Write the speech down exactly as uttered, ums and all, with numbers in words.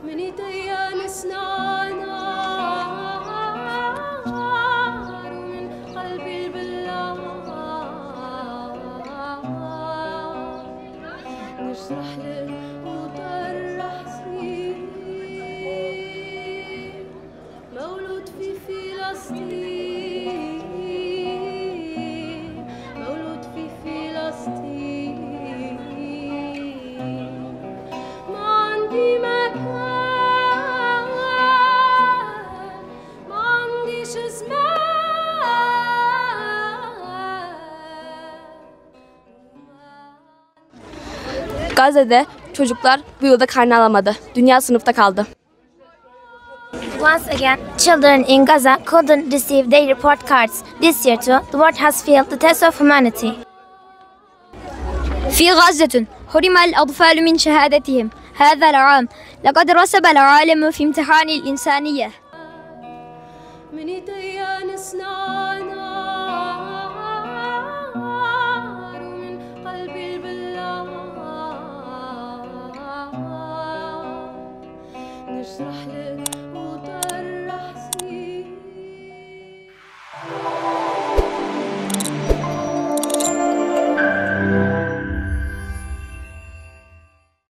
مني تيان سنانا ومن قلبي البلا نشرح لك وطرح سنين مولود في فلسطين مولود في فلسطين ما عندي مكان ما عنديش زمان Gazze'de çocuklar bu yılda karne alamadı. Dünya sınıfta kaldı. Once again, children in Gaza couldn't receive their report cards. This year too, the world has failed the test of humanity. في غزة حرم الأطفال من شهادتهم هذا العام. لقد رسب العالم في امتحان الإنسانية. مني تيان سنانا ومن قلبي البلا نشرح لك